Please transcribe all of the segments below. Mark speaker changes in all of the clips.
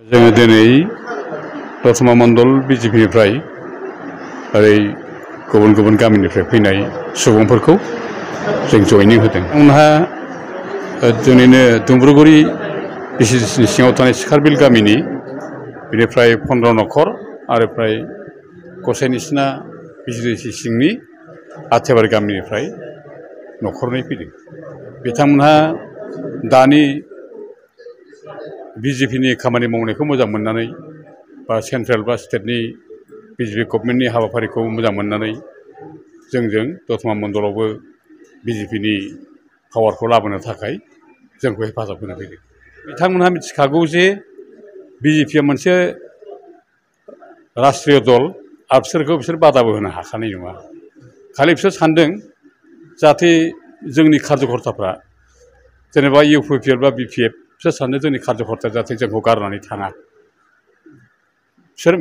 Speaker 1: जोङो दिनै दतमा मण्डल बिजेपिनिफ्राय ओरै गुबुन गुबुन गामिनिफ्राय फैनाय सुबुंफोरखौ जों जयनिं होदों। उनहा जोंनिनो दुम्ब्रुगुरि बिसिनि सिङाव थानाय सिखारबिल गामिनि बेनिफ्राय 15 न'खर आरो फ्राय गसाइनिसिना बिजिडिसि सिंनि आथेबारि गामिनिफ्राय न'खरनै फैदों। बिथांमोनहा दानि बिजेपिनि खामानि मावनायखौ मोजां मोननानै बा सेन्ट्रेल बा स्टेटनि बिजेपि गभर्नमेन्टनि हाबाफारिखौ मोजां मोननानै जोंजों दतमा मण्डलावबो बिजेपिनि पावारखौ लाबोनो थाखाय जोंखौ हेफाजाब होनो फैदों। बिथांमोनहा मिथिखागौ जे बिजेपिया मोनसे राष्ट्रीय दल आरो बिसोर बादाबो होनो हाखानाय नङा। खालि बिसोर सानदों जाहाथे जोंनि कार्यकर्ताफ्रा जेनेबा इउपिपिएल बा बिपिएफ बिसोर सानदों जोंनि कार्यकर्ता जाहाथे जोंखौ गारनानै थाङा।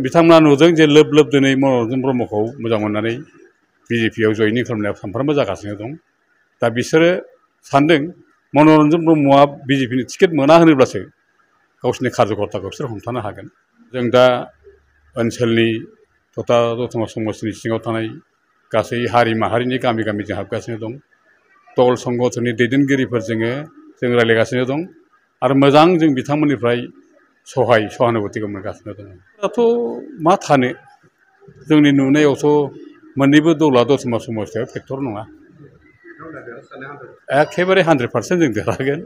Speaker 1: बिथांमोना नुदों जे लोब लोब दिनै मनरन्जन ब्रह्मखौ मोजां मोननानै बिजेपिआव जयनिं खालामनाया सानफ्रामबो जागासिनो दं। दा बिसोरो सानदों मनरन्जन ब्रह्मआ बिजेपिनि टिकेट मोना होनोब्लासो गावसोरनि कार्यकर्ताखौ बिसोर हमथानो हागोन। जों दा ओनसोलनि तथा दतमा समस्तिनि सिङाव थानाय गासै हारि माहारिनि गामि गामि जों हाबगासिनो दं। दल संगठननि दैदेनगिरिफोरजों जों रायज्लायगासिनो दं आरो मोजां जों बिथांमोननिफ्राय सहानुभूतिखौ मोनगासिनो दङ। दाथ' मा थानो जोंनि नुनायावथ' मोननैबो दला दतमा समस्तियाव फेक्टर नङा। एखेबारे 100% जों देरहागोन।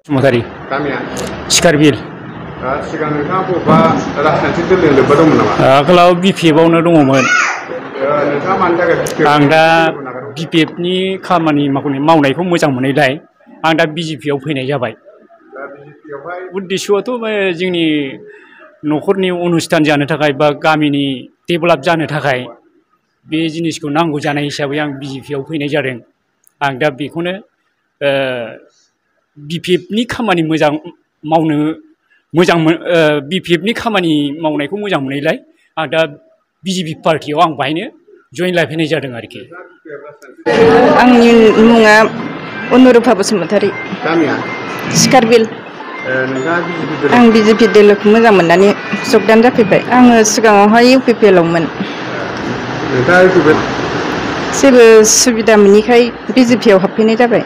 Speaker 2: बसुमतारी सिखारबिल।
Speaker 3: सिगां नोंथाङा बबेबा राजनैतिक दलजों लोब्बा दंमोन नामा?
Speaker 2: आगोलाव बिपिएफआवनो दङमोन।
Speaker 3: नोंथाङा मानि थाखाय
Speaker 2: आं दा बिपिएफनि खामानि मावनायखौ मोजां मोननायलाय आं दा बिजेपिआव फैनाय जाबाय। उद्देस्यआथ' जोंनि न'खरनि अनुस्थान जानो थाखाय बा गामिनि डेभेलप जानो थाखाय बे जिनिसखौ नांगौ जानाय हिसाबै आं बिजेपिआव फैनाय जादों। आं दा बेखौनो बिपिएफनि खामानि बिपिएफनि खामानि मावनायखौ मोजां मोननायलाय आं दा बिजेपि पार्टियाव आं बाहायनो जयेन लाफैनाय जादों आरोखि।
Speaker 4: आंनि मुङा अनुरुफा बसुमतारी।
Speaker 3: गामिया
Speaker 4: सिखारबिल। आं बिजेपि दोलोखौ मोजां मोननानै जगदान जाफैबाय। आङो सिगाङावहाय इउपिपिएलआवमोन। जेबो सुबिदा मोनैखाय बिजेपिआव हाबफैनाय जाबाय।